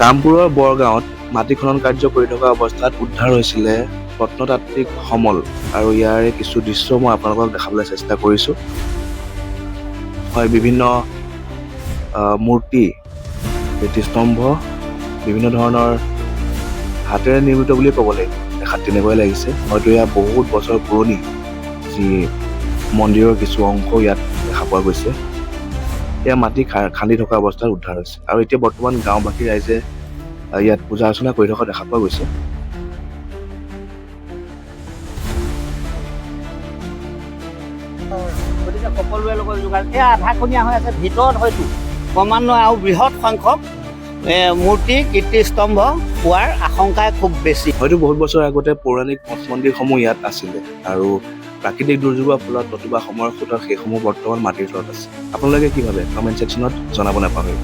কামপুৰৰ বৰগাঁৱত মাটি খনন কাৰ্য কৰি থকা অৱস্থাত উদ্ধাৰ হৈছিলে প্ৰত্নতাত্ত্বিক সমল আৰু ইয়াৰে কিছু দৃশ্য মই আপোনালোকক দেখাবলৈ চেষ্টা কৰিছোঁ। হয়, বিভিন্ন মূৰ্তি, কীৰ্তিস্তম্ভ, বিভিন্ন ধৰণৰ হাতেৰে নিৰ্মিত বুলি ক'ব লাগিব, দেখাত তেনেকুৱাই লাগিছে। হয়তো এয়া বহুত বছৰ পুৰণি যি মন্দিৰৰ কিছু অংশ ইয়াত দেখা পোৱা গৈছে। এয়া মাটি খান্দি থকা অৱস্থাত উদ্ধাৰ হৈছে আৰু এতিয়া বৰ্তমান গাঁওবাসী ৰাইজে ইয়াত পূজা অৰ্চনা কৰি থকা দেখা পোৱা গৈছে। গতিকে সকলোৰে লগত যোগাযোগ। এই আধাখনীয়া হৈ আছে, ভিতৰত হয়তো ক্ৰমান্বয়ে আৰু বৃহৎ সংখ্যক মূৰ্তি, কীৰ্তিস্তম্ভ পোৱাৰ আশংকাই খুব বেছি। হয়তো বহুত বছৰ আগতে পৌৰাণিক মঠ মন্দিৰসমূহ ইয়াত আছিলে আৰু প্ৰাকৃতিক দুৰ্যোগৰ ফলত নতুবা সময়ৰ সোঁতত সেইসমূহ বৰ্তমান মাটিৰ তলত আছে। আপোনালোকে কি ভাবে কমেণ্ট ছেকশ্যনত জনাব নাপাহৰিব।